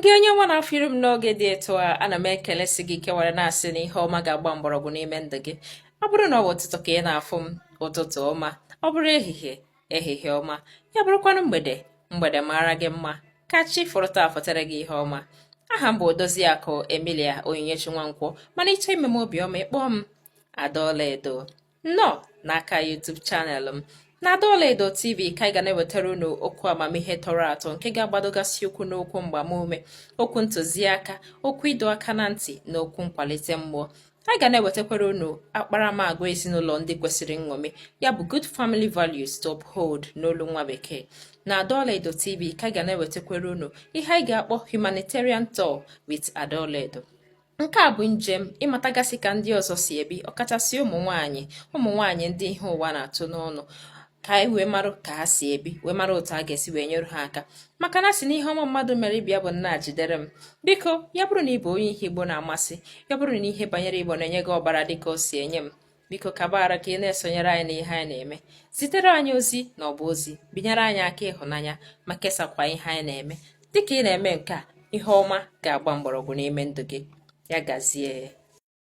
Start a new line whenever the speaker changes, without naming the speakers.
Gị onye nwa na-afụ iru m n'oge dị etu a, ana m ekelesi gị ike were na-asị na ihe ọma ga-agba mgbọrọgwụ n'ime ndụ gị. Ọ bụrụ na ọ bụ ụtụtụ ka ị na-afụ m, ụtụtụ ọma. Ọ bụrụ ehihie, ehihie ọma. Ya bụrụkwanụ mgbede, mgbede mara gị mma. Ka chi fụrụ taa fụtara gị ihe ọma. Aha m bụ Odoziakụ Emilia Onyinyechi Nwankwọ, mana ị chọọ ime m obiọma, ị kpọọ m Ada Ọlaedo. Nnọọ n'aka YouTube channel m na Ada Ọlaedo TV, ka anyị ga na-ewetara unu okwu amamihe tọrọ atọ nke ga-agbadogasị ụkwụ n'okwu mgbamume, okwu ntụziaka, okwu ịdọ aka na ntị na okwu nkwalite mmụọ. Anyị ga na-ewetakwara unu akparamagwa ezinụlọ ndị kwesịrị nṅomi, ya bụ good family values to uphold n'olu nwa bekee. Na Ada Ọlaedo TV ka anyị ga na-ewetakwara unu ihe anyị ga-akpọ humanitarian tour with Ada Ọlaedo. Nke a bụ njem ịmatagasị ka ndị ọzọ si ebi, ọkachasị ụmụ nwaanyị, ụmụ nwaanyị ndị ihe ụwa na-atụ n'ọnụ, ka anyị wee mara ka ha si ebi, wee mara otu a ga-esi wee nyere ha aka, maka na sị na ihe ọma mmadụ mere ibe ya bụ nna jidere m. Biko, ya bụrụ na ị bụ onye ihe Igbo na-amasị, ya bụrụ na ihe banyere Igbo na-enye gị ọbara dịka o si enye m, biko kabara ka ị na-esonyere anyị n'ihe anyị na-eme. Zitere anyị ozi na ọba ozi, binyere anyị aka ịhụnanya, ma kesakwa ihe anyị na-eme. Dịka ị na-eme nke a, ihe ọma ga-agba mgbọrọgwụ n'ime ndụ gị. Ya gazie.